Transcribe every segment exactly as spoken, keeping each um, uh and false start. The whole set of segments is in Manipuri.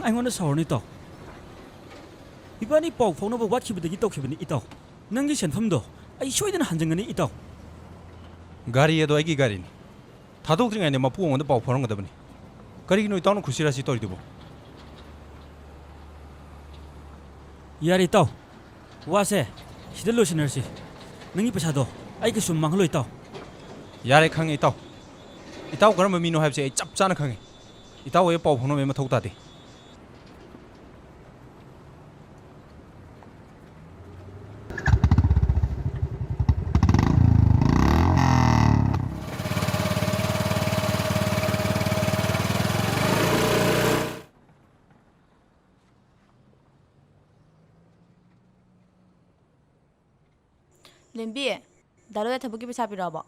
ꯑꯩꯉꯣꯟꯗ ꯁꯥꯎꯔꯅꯨ, ꯏꯇꯥꯎ꯫ ꯏꯕꯥꯅꯤ ꯄꯥꯎ ꯐꯥꯎꯅꯕ ꯋꯥꯠꯈꯤꯕꯗꯒꯤ ꯇꯧꯈꯤꯕꯅꯤ, ꯏꯇꯥꯎ꯫ ꯅꯪꯒꯤ ꯁꯦꯟꯐꯝꯗꯣ ꯑꯩ ꯁꯣꯏꯗꯅ ꯍꯟꯖꯤꯟꯒꯅꯤ, ꯏꯇꯥꯎ꯫ ꯒꯥꯔꯤ ꯑꯗꯣ ꯑꯩꯒꯤ ꯒꯥꯔꯤꯅꯤ꯫ ꯊꯥꯗꯣꯛꯇ꯭ꯔꯤꯉꯩꯗ ꯃꯄꯨ ꯑꯩꯉꯣꯟꯗ ꯄꯥꯎ ꯐꯥꯎꯔꯝꯒꯗꯕꯅꯤ꯫ ꯀꯔꯤꯒꯤꯅꯣ ꯏꯇꯥꯎꯅ ꯈꯨꯠꯁꯤ ꯔꯥꯁꯤ ꯇꯧꯔꯤꯗꯨꯕꯣ? ꯌꯥꯔꯦ, ꯏꯇꯥꯎ꯫ ꯋꯥꯁꯦ ꯁꯤꯗ ꯂꯣꯏꯁꯤꯟꯅꯔꯁꯤ꯫ ꯅꯪꯒꯤ ꯄꯩꯁꯥꯗꯣ ꯑꯩ ꯀꯩꯁꯨ ꯃꯥꯡꯍꯜꯂꯣꯏ, ꯏꯇꯥꯎ꯫ ꯌꯥꯔꯦ, ꯈꯪꯉꯦ, ꯏꯇꯥꯎ꯫ ꯏꯇꯥꯎ ꯀꯔꯝꯕ ꯃꯤꯅꯣ ꯍꯥꯏꯕꯁꯦ ꯑꯩ ꯆꯞ ꯆꯥꯅ ꯈꯪꯉꯦ꯫ ꯏꯇꯥꯎ ꯑꯩ ꯄꯥꯎ ꯐꯥꯎꯅꯕꯒꯤ ꯃꯊꯧ ꯇꯥꯗꯦ꯫ ꯂꯦꯝꯕꯤ, ꯗꯥ ꯂꯣꯏꯗ ꯊꯕꯛꯀꯤ ꯄꯩꯁꯥ ꯄꯤꯔꯛꯑꯕꯣ?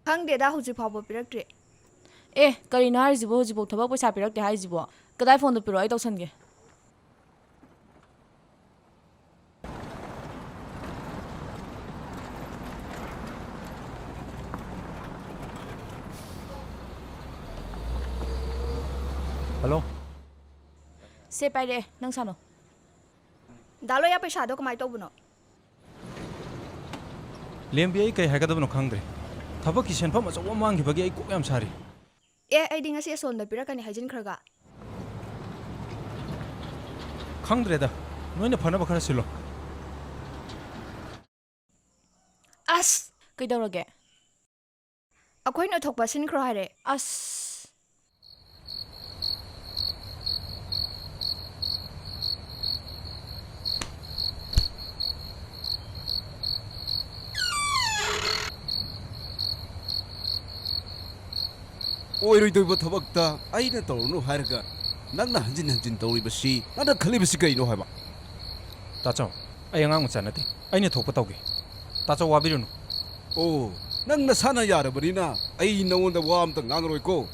ꯈꯪꯗꯦꯗ, ꯍꯧꯖꯤꯛ ꯐꯥꯎꯕ ꯄꯤꯔꯛꯇ꯭ꯔꯤ꯫ ꯑꯦ, ꯀꯔꯤꯅꯣ ꯍꯥꯏꯔꯤꯁꯤꯕꯣ? ꯍꯧꯖꯤꯛꯐꯥꯎ ꯊꯕꯛ ꯄꯩꯁꯥ ꯄꯤꯔꯛꯇꯦ ꯍꯥꯏꯔꯤꯁꯤꯕꯣ? ꯀꯗꯥꯏ ꯐꯣꯟꯗꯣ ꯄꯤꯔꯛꯑꯣ, ꯑꯩ ꯇꯧꯁꯟꯒꯦ꯫ ꯍꯜꯂꯣ꯫ ꯁꯦ, ꯄꯥꯏꯔꯛꯑꯦ, ꯅꯪ ꯁꯥꯟꯅꯣ꯫ ꯗꯥ ꯂꯣꯌꯥ, ꯄꯩꯁꯥꯗꯣ ꯀꯃꯥꯏ ꯇꯧꯕꯅꯣ? ꯂꯦꯝꯕꯤ, ꯑꯩ ꯀꯩ ꯍꯥꯏꯒꯗꯕꯅꯣ ꯈꯪꯗ꯭ꯔꯦ꯫ ꯊꯕꯛꯀꯤ ꯁꯦꯟꯐꯝ ꯑꯆꯧꯕ ꯑꯃ ꯃꯥꯡꯈꯤꯕꯒꯤ ꯑꯩ ꯀꯣꯛ ꯌꯥꯝ ꯁꯥꯔꯤ꯫ ꯑꯦ, ꯑꯩꯗꯤ ꯉꯁꯤ ꯑꯁꯣꯝꯗ ꯄꯤꯔꯛꯀꯅꯤ ꯍꯥꯏꯖꯤꯟꯈ꯭ꯔꯒ꯫ ꯈꯪꯗ꯭ꯔꯦꯗ, ꯅꯣꯏꯅ ꯐꯅꯕ ꯈꯔ ꯁꯤꯜꯂꯣ꯫ ꯑꯁ! ꯀꯩꯗꯧꯔꯒꯦ? ꯑꯩꯈꯣꯏꯅ ꯊꯣꯛꯄ ꯁꯤꯟꯈ꯭ꯔꯣ ꯍꯥꯏꯔꯦ꯫ ꯑꯁ! ꯑꯣꯏꯔꯣꯏꯗꯣꯏꯕ ꯊꯕꯛꯇ ꯑꯩꯅ ꯇꯧꯔꯨꯅꯨ ꯍꯥꯏꯔꯒ ꯅꯪꯅ ꯍꯟꯖꯤꯟ ꯍꯟꯖꯤꯟ ꯇꯧꯔꯤꯕꯁꯤ, ꯅꯪꯅ ꯈꯜꯂꯤꯕꯁꯤ ꯀꯩꯅꯣ ꯍꯥꯏꯕ? ꯇꯥꯆꯧ, ꯑꯩ ꯑꯉꯥꯡ ꯃꯆꯥ ꯅꯠꯇꯦ꯫ ꯑꯩꯅ ꯊꯣꯛꯄ ꯇꯧꯒꯦ꯫ ꯇꯥꯆꯧ, ꯋꯥꯕꯤꯔꯨꯅꯨ꯫ ꯑꯣ, ꯅꯪ ꯅꯁꯥꯅ ꯌꯥꯔꯕꯅꯤꯅ ꯑꯩ ꯅꯉꯣꯟꯗ ꯋꯥ ꯑꯝꯇ ꯉꯥꯡꯉꯔꯣꯏꯀꯣ꯫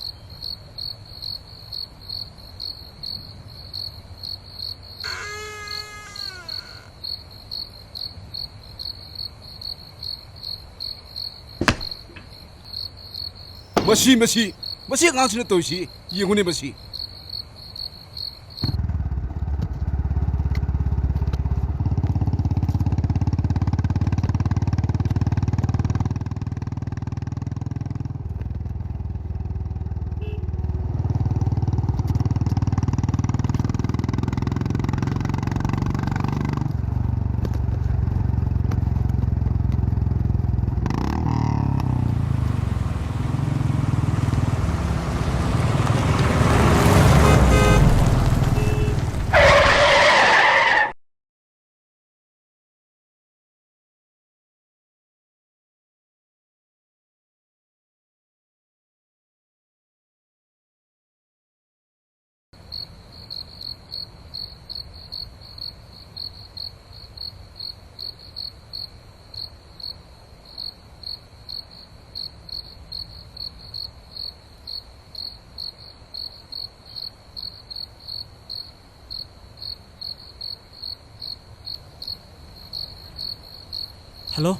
ꯃꯁꯤ, ꯃꯁꯤ, ꯃꯁꯤ ꯑꯉꯥꯡꯁꯤꯅ ꯇꯧꯔꯤꯁꯤ ꯌꯦꯡꯉꯨꯅꯦ ꯃꯁꯤ꯫ ꯍꯜꯂꯣ꯫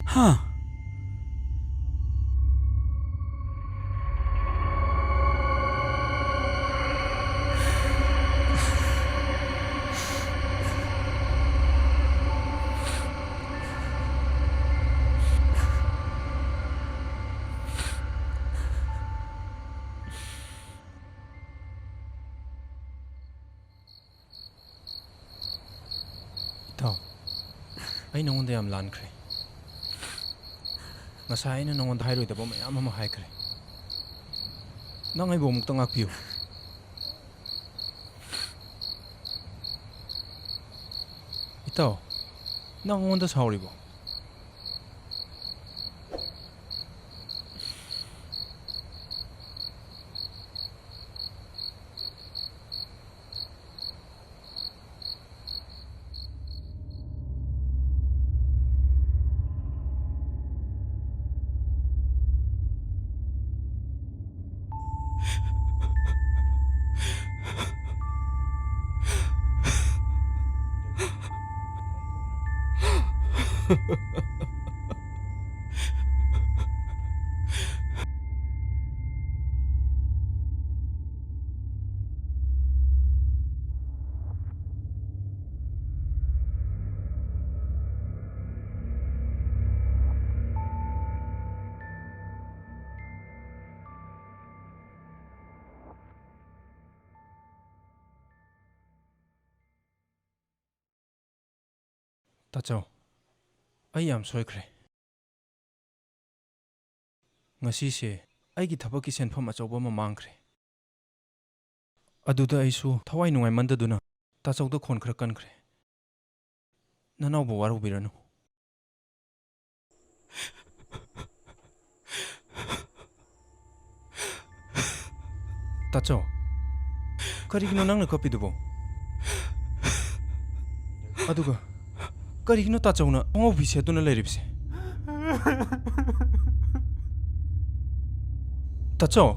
ꯍꯥ? ꯏꯇꯥꯎ, ꯑꯩ ꯅꯉꯣꯟꯗ ꯌꯥꯝ ꯂꯥꯟꯈ꯭ꯔꯦ꯫ ꯉꯁꯥꯏ ꯑꯩꯅ ꯅꯉꯣꯟꯗ ꯍꯥꯏꯔꯣꯏꯗꯕ ꯃꯌꯥꯝ ꯑꯃ ꯍꯥꯏꯈ꯭ꯔꯦ꯫ ꯅꯪ ꯑꯩꯕꯨ ꯑꯃꯨꯛꯇ ꯉꯥꯛꯄꯤꯌꯨ꯫ ꯏꯇꯥꯎ, ꯅꯪ ꯑꯩꯉꯣꯟꯗ ꯁꯥꯎꯔꯤꯕꯣ? ꯇꯥꯆꯧ, ꯑꯩ ꯌꯥꯝ ꯁꯣꯏꯈ꯭ꯔꯦ꯫ ꯉꯁꯤꯁꯦ ꯑꯩꯒꯤ ꯊꯕꯛꯀꯤ ꯁꯦꯟꯐꯝ ꯑꯆꯧꯕ ꯑꯃ ꯃꯥꯡꯈ꯭ꯔꯦ꯫ ꯑꯗꯨꯗ ꯑꯩꯁꯨ ꯊꯋꯥꯏ ꯅꯨꯡꯉꯥꯏꯃꯟꯗꯗꯨꯅ ꯇꯥꯆꯧꯗ ꯈꯣꯟ ꯈꯔ ꯀꯟꯈ꯭ꯔꯦ꯫ ꯅꯅꯥꯎꯕꯨ ꯋꯥꯔꯧꯕꯤꯔꯅꯨ꯫ ꯇꯥꯆꯧ, ꯀꯔꯤꯒꯤꯅꯣ ꯅꯪꯅ ꯀꯞꯄꯤꯗꯨꯕꯣ? ꯑꯗꯨꯒ ꯀꯔꯤꯒꯤꯅꯣ ꯇꯥꯆꯧꯅ ꯑꯉꯧꯕꯤ ꯁꯦꯠꯇꯨꯅ ꯂꯩꯔꯤꯕꯁꯦ? ꯇꯥꯆꯧ,